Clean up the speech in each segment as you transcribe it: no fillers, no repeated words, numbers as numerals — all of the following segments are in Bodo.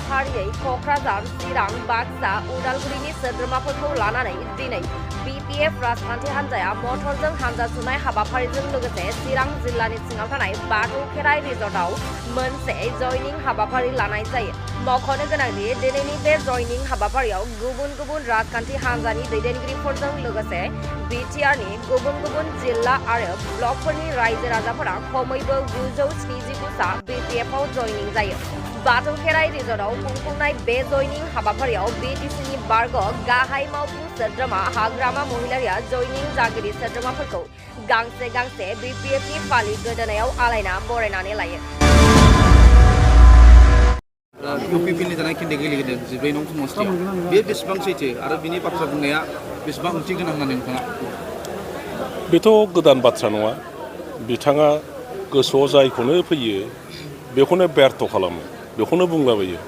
फारियै क'क्राझार, चिरां, बाक्सा, उदालगुरिनि सोद्रोमाफोरखौ लानानै दिनै BPF राजखान्थि हान्जाया मटरजों हान्जा सुनाय हाबाफारिजों लोगोसे चिरां जिल्लानि सिङाव थानाय बाथौ खेराइ रिजर्टआव मोनसे जयनिं हाबाफारि लानाय जायो। मख'नो गोनांदि दिनैनि बे जयनिं हाबाफारियाव गुबुन गुबुन राजखान्थि हान्जानि दैदेनगिरिफोरजों लोगोसे BTRनि गुबुन गुबुन जिल्ला आरो ब्लकफोरनि रायजो राजाफोरा खमैबो 979 सा BPFआव जयनिं जायो। बाथौ खेराइ रिजर्टआव खुंफुंनाय बे जयनिं हाबाफारियाव BTCनि बारग' गाहाय मावफुं सोद्रोमा हाग्रामा महिलारिया जयनिं जागिरि सोद्रोमाफोरखौ गांसे गांसे BPFनि फालि गोदोनायाव आलायना बरायनानै लायो। UPPनि जानाय केन्डिडेट गेलेगिरि 14 नं समस्थियाव बे बेसेबां सैथो आरो बिनि बाथ्रा बुंनाया बेसेबां ओंथि गोनां होननानै नोंथाङा? बेथ' गोदान बाथ्रा नङा। बिथाङा गोसोआव जायखौनो फैयो बेखौनो बेर्थ खालामो, बेखौनो बुंलाबायो,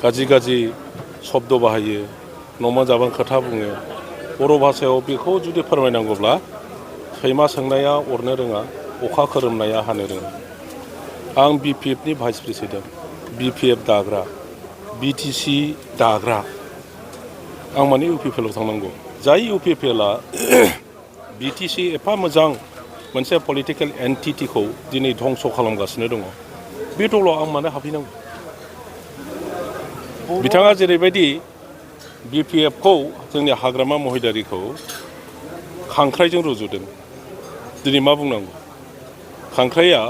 गाज्रि गाज्रि शब्द बाहायो, नमा जाबां खोथा बुङो। बर' भाषायाव बेखौ जुदि फोरमायनांगौब्ला सैमा सोंनाया अरनो रोङा, अखा खोरोमनाया हानो रोङा। आं BPFनि भाइस प्रेसिडेन्ट, BPF दाग्रा, BTC दाग्रा। आं माने UPPLआव थांनांगौ। जाय UPPLआ BTC एफा मोजां मोनसे पलिटिकेल एन्टिटिखौ दिनै धंस खालामगासिनो दङ, बे दलाव आं मानो हाबहैनांगौ? बिथाङा जेरैबायदि BPFखौ जोंनि हाग्रामा महिलारिखौ खांख्राइजों रुजुदों, दिनै मा बुंनांगौ? खांख्राइया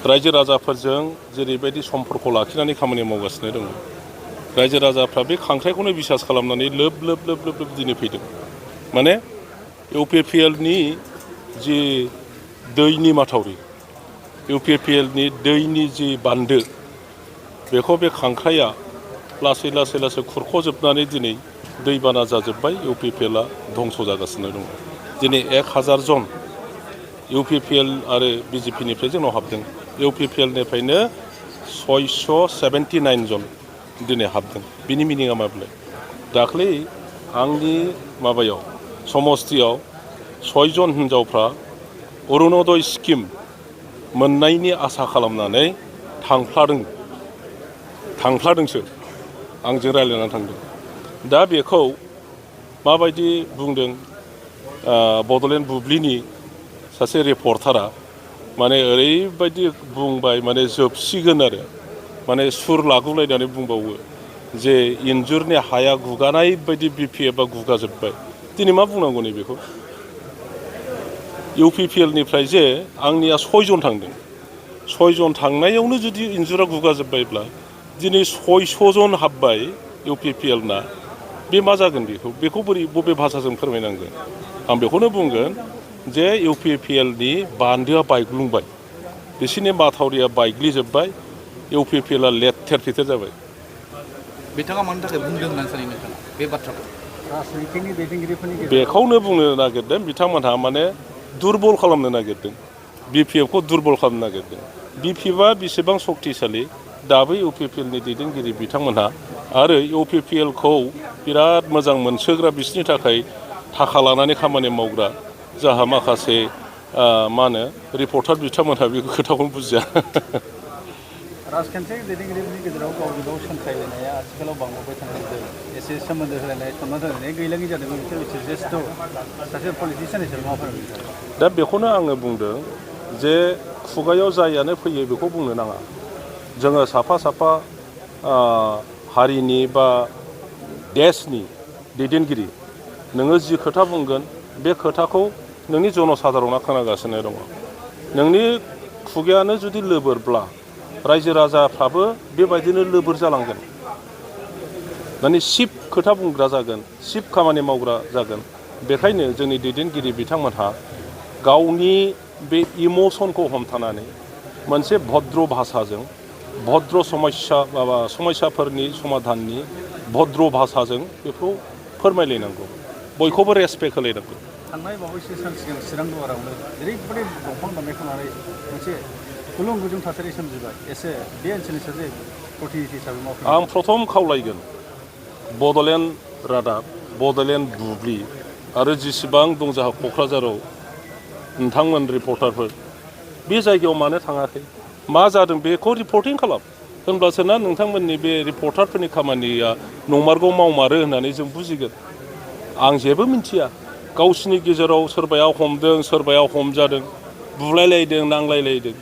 रायजो राजाफोरजों जेरैबायदि सम्पर्क लाखिनानै खामानि मावगासिनो दङ, रायजो राजाफ्रा बे खांख्राइखौनो बिसास खालामनानै लोब लोब लोब लोब लोब दिनै फैदों। माने UPPLनि जि दैनि माथावरि, UPPLनि दैनि जि बान्दो, बेखौ बे खांख्राइया लासै लासै लासै खुरख'जोबनानै दिनै दैबाना जाजोब्बाय। UPPLआ धंस जागासिनो दङ। दिनै 1000 जन UPPL आरो BJPनिफ्राय जोंनाव हाबदों। UPPLनिफ्रायनो 679 जन दिनै हाबदों। बिनि मिनिङा माब्ला? दाख्लै आंनि माबायाव समस्थियाव 6 जन हिनजावफ्रा अरुणोदय स्किम मोननायनि आसा खालामनानै थांफ्लादोंसो, आंजों रायज्लायनानै थांदों। दा बेखौ माबायदि बुंदों बड'लेण्ड बुब्लिनि सासे रिपर्टारा, माने ओरैबायदि बुंबाय, माने जोबसिगोन आरो, माने सुर लागुलायनानै बुंबावो जे इन्जुरनि हाया गुगानाय बायदि BPFआ गुगाजोब्बाय। दिनै मा बुंनांगौ नैबेखौ? UPPLनिफ्राय जे आंनिया 6 जन थांदों, 6 जन थांनायावनो जुदि इन्जुरा गुगाजोब्बायब्ला दिनै 600 जन हाबबाय UPPLना, बे मा जागोन? बेखौ बोरै बबे भाषाजों फोरमायनांगोन? आं बेखौनो बुंगोन जे UPPLनि बान्दोआ बायग्लुंबाय, बिसोरनि माथावरिया बायग्लिजोब्बाय, UPPLआ लेथेर फेथेर जाबाय। बिथाङा मानि थाखाय बुंदों होननानै सानो नोंथाङा बे बाथ्राखौ? राजनितिनि दैदेनगिरिफोरनि बेखौनो बुंनो नागिरदों। बिथांमोनहा माने दुरबल खालामनो नागिरदों, BPFखौ दुरबल खालामनो नागिरदों। BPFआ बेसेबां सक्तिशालि दाबो UPPLनि दैदेनगिरि बिथांमोनहा आरो UPPLखौ बिराद मोजां मोनसोग्रा, बिसोरनि थाखाय थाखा लानानै खामानि मावग्रा जाहा माखासे मा होनो रिपर्टार बिथांमोनहा बे खोथाखौनो बुजिया। राजखान्थियारि दैदेनगिरिफोरनि गेजेराव गावजों गाव सोंखायलायनाया आथिखालाव बांबोबाय थानायजों एसे सोमोन्दो होलायनाय, सनमान होलायनाय गैलाङि जादों। बिसोर जेस्थ' सासे पलिटिसियान हिसाबै मा फोरमायगोन? दा बेखौनो आङो बुंदों जे खुगायाव जायानो फैयो बेखौ बुंनो नाङा। जोङो साफा साफा हारिनि बा देशनि दैदेनगिरि, नोङो जि खोथा बुंगोन बे खोथाखौ नोंनि जनसाधारना खोनागासिनो दङ। नोंनि खुगायानो जुदि लोबोरब्ला रायजो राजाफ्राबो बेबायदिनो लोबोर जालांगोन। माने सिप खोथा बुंग्रा जागोन, सिप खामानि मावग्रा जागोन। बेखायनो जोंनि दैदेनगिरि बिथांमोनहा गावनि बे इमसनखौ हमथानानै मोनसे भद्र भाषाजों, भद्र समस्याफोरनि समाधाननि भद्र भाषाजों बेखौ फोरमायलायनांगौ, बयखौबो रेसपेक्ट होलायनांगौ। थांनाय बावैसो सान सिगां चिरां दुवारावनो ओरैबायदि दंफां दाननायखौ लानानै मोनसे गुलुं गुजुं थासारि सोमजिबाय। एसे बे ओनसोलनि सासे प्रतिनिधि हिसाबै मावफैयो। आं प्रथम खावलायगोन बड'लेण्ड रादाब, बड'लेण्ड बुब्लि आरो जेसेबां दं जोंहा क'क्राझाराव नोंथांमोन रिपर्टारफोर, बे जायगायाव मानो थाङाखै? मा जादों बेखौ रिपर्टिं खालाम। होनब्लासो ना नोंथांमोननि बे रिपर्टारफोरनि खामानिया नंमारगौ मावमारो होननानै जों बुजिगोन। आं जेबो मिन्थिया गावसिनि गेजेराव सोरबाया हमदों सोरबाया हमजादों बुलायलायदों नांलायलायदों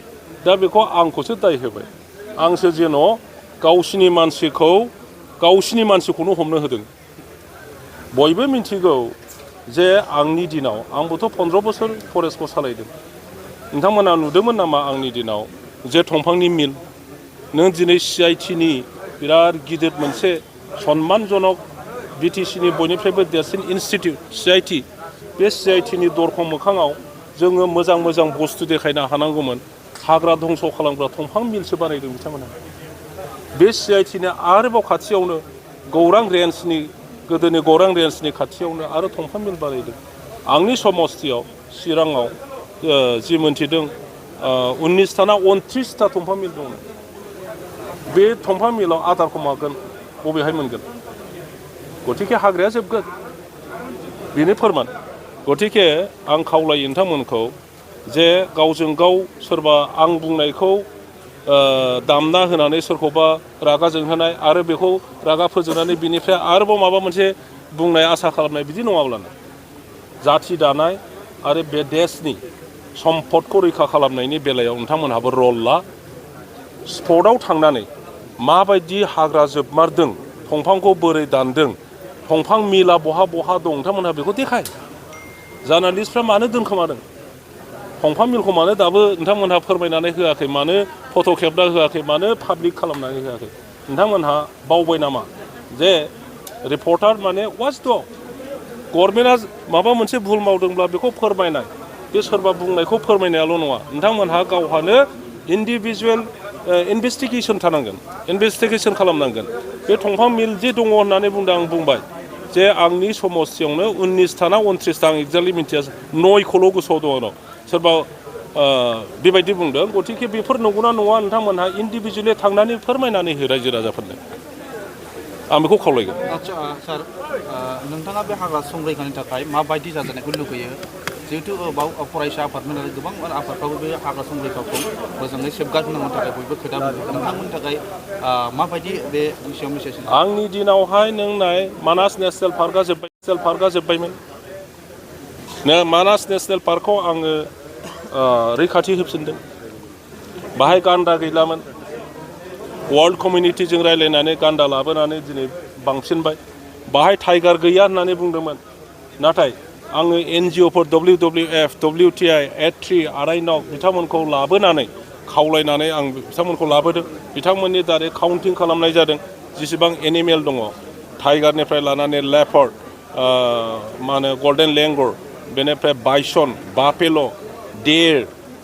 दा बेखौ आंखौसो दाय होबाय आंसो जेन' गावसिनि मानसिखौनो हमनो होदों। बयबो मिन्थिगौ जे आंनि दिनाव आंबोथ' 15 बोसोर फरेस्टखौ सालायदों। नोंथांमोना नुदोंमोन नामा आंनि दिनाव जे दंफांनि मिल नों दिनै CITनि बिराद गिदिर मोनसे सन्मानजनक BTCनि बयनिफ्रायबो देरसिन इनस्टिटिउट CIT बे CITनि दरखं मोखाङाव जोङो मोजां मोजां बुस्थु देखायनो हानांगौमोन। हाग्रा धंस खालामग्रा दंफां मिलसो बानायदों बिथांमोना। बे CITनि आरोबाव खाथियावनो गोदोनि गौरां रेन्जनि खाथियावनो आरो दंफां मिल बानायदों। आंनि समस्थियाव चिराङाव जि मोनथिदों 19 ना 29टा दंफां मिल दङ। बे दंफां मिलाव आदारखौ मागोन बबेहाय मोनगोन? गतिके हाग्राया जोबगोन बेनो फोरमान। गतिके आं खावलायो नोंथांमोनखौ जे गावजों गाव सोरबा आं बुंनायखौ दामना होनानै सोरखौबा रागा जोंहोनाय आरो बेखौ रागा फोजोंनानै बिनिफ्राय आरोबाव माबा मोनसे बुंनाय आसा खालामनाय बिदि नङाब्लानो जाथि दानाय आरो बे देशनि सम्पदखौ रैखा खालामनायनि बेलायाव नोंथांमोनहाबो रल ला। स्पटआव थांनानै माबायदि हाग्रा जोबमारदों दंफांखौ बोरै दानदों दंफां मिला बहा बहा दं नोंथांमोनहा बेखौ देखाय। जार्नालिस्टफ्रा मानो दोनखोमादों? दंफां मिलखौ मानो दाबो नोंथांमोनहा फोरमायनानै होआखै? मानो फट' खेबना होआखै? मानो पाब्लिक खालामनानै होआखै? नोंथांमोनहा बावबाय नामा जे रिपर्टार माने वाच द गभर्नमेन्टआ माबा मोनसे भुल मावदोंब्ला बेखौ फोरमायनाय बे सोरबा बुंनायखौ फोरमायनायाल' नङा। नोंथांमोनहा गावहानो इन्डिभिजुवेल इनभेस्टिगेसन थानांगोन, इनभेस्टिगेसन खालामनांगोन। बे दंफां मिल जे दङ होननानै बुंदों आं बुंबाय जे आंनि समस्थियावनो 19टा ना 29टा आं एक्जेक्टलि मिन्थिया 9खौल' गोसोआव दङ आरो सोरबा बेबायदि बुंदों। गतिके बेफोर नंगौना नङा नोंथांमोनहा इन्डिभिजुवेलि थांनानै फोरमायनानै हो रायजो राजाफोरनो। आं बेखौ खावलायगोन। आच्छा सार नोंथाङा बे हाग्रा संरैखानि थाखाय माबायदि जाजानायखौ लुगैयो? जिहेतु फरायसा आफादमोन आरो गोबां आफादफ्राबो बे हाग्रा संरैखाखौ मोजाङै सेफगार्ड होनांगौनि थाखाय बयबो खोथा बुङो। नोंथांमोननि थाखाय माबायदि बे सायाव मेसेज? आंनि दिनावहाय नों नाय मानास नेसनेल पार्कआ जोब्बायमोन। मानास नेसनेल पार्कखौ आङो रैखाथि होफिनदों। बाहाय गान्दा गैलामोन। वर्ल्ड कमिउनिटिजों रायज्लायनानै गान्दा लाबोनानै दिनै बांफिनबाय। बाहाय टाइगार गैया होननानै बुंदोंमोन। नाथाय आङो NGOफोर WWF, WTI, A3, आरायनक बिथांमोनखौ लाबोनानै खावलायनानै आं बिथांमोनखौ लाबोदों। बिथांमोननि दारै काउन्टिं खालामनाय जादों जेसेबां एनिमेल दङ। टाइगारनिफ्राय लानानै लेपार्ड, मा होनो गल्डेन लेंगर, बेनिफ्राय बाइसन, बाफेल', देर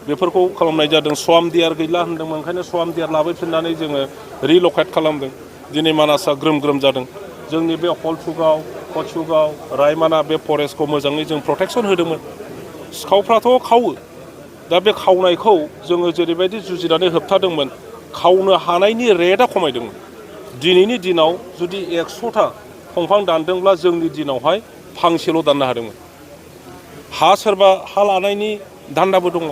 बेफोरखौ खालामनाय जादों। स्वाम डियार गैला होनदोंमोन, ओंखायनो स्वाम डियार लाबोफिननानै जोङो रिलकेट खालामदों। दिनै मानासआ ग्रोम ग्रोम जादों। जोंनि बे हलथुगाव, कचुगाव, रायमाना बे फरेस्टखौ मोजाङै जों प्रटेक्सन होदोंमोन। सिखावफ्राथ' खावो। दा बे खावनायखौ जोङो जेरैबायदि जुजिनानै होबथादोंमोन खावनो हानायनि रेटआ खमायदोंमोन। दिनैनि दिनाव जुदि 100टा दंफां दानदोंब्ला जोंनि दिनावहाय फांसेल' दाननो हादोंमोन। सोरबा हा लानायनि धान्दाबो दङ।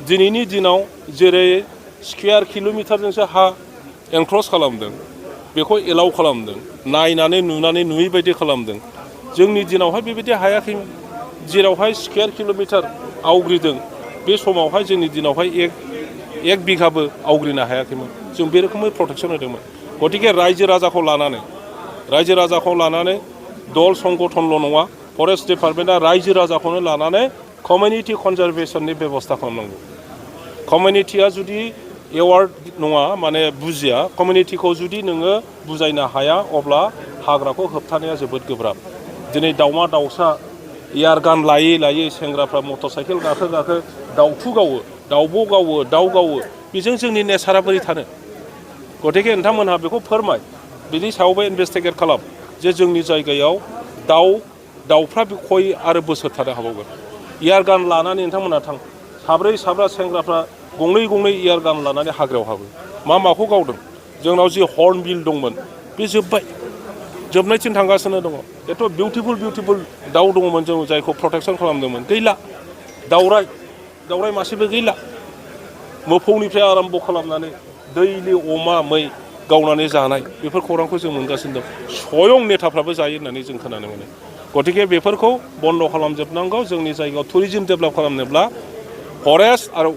दिनैनि दिनाव जेरै स्कुवेर किल'मिटारजोंसो हा एनक्ल'ज खालामदों बेखौ एलाउ खालामदों, नायनानै नुनानै नुयै बायदि खालामदों। जोंनि दिनावहाय बेबायदि हायाखैमोन। जेरावहाय स्कुवेर किल'मिटार आवग्रिदों बे समावहाय जोंनि दिनावहाय एक बिघाबो आवग्रिनो हायाखैमोन। जों बे रोखोमै प्रटेक्सन होदोंमोन। गतिके रायजो राजाखौ लानानै दल संगठनल' नङा, फरेस्ट डिपार्टमेन्टआ रायजो राजाखौनो लानानै कमिउनिटि कनजारभेसननि बेबस्था खालामनांगौ। कमिउनिटिया जुदि एवार्ड नङा माने बुजिया, कमिउनिटिखौ जुदि नोङो बुजायनो हाया अब्ला हाग्राखौ होबथानाया जोबोद गोब्राब। दिनै दाउमा दाउसा एयारगान लायै लायै सेंग्राफ्रा मटर साइकेल गाखो दाउथु गावो, दाउब' गावो, दाउ गावो। बेजों जोंनि नेचारा बोरै थानो? गतिके नोंथांमोनहा बेखौ फोरमाय, बिनि सायावबो इनभेस्टिगेट खालाम जे जोंनि जायगायाव दाउफ्रा खय आरो बोसोर थानो हाबावगोन। एयारगान लानानै नोंथांमोनहा थां। साब्रा सेंग्राफ्रा गंनै एयारगान लानानै हाग्रायाव हाबो। माखौ गावदों? जोंनाव जि हर्नबिल दंमोन बे जोबनायथिं थांगासिनो दङ। एथ' बिउटिफुल दाउ दङमोन जों जायखौ प्रटेक्सन खालामदोंमोन, गैला। दाउराय मासेबो गैला। मोफौनिफ्राय आराम्भ खालामनानै दैलि अमा मै गावनानै जानाय बेफोर खौरांखौ जों मोनगासिनो दं स्वयं नेताफ्राबो जायो होननानै जों खोनानो मोनो गतिके बेफोरखौ बन्द खालामजोबनांगौ जोंनि जायगायाव टुरिजम डेभेलप खालामनोब्ला फरेस्ट आरो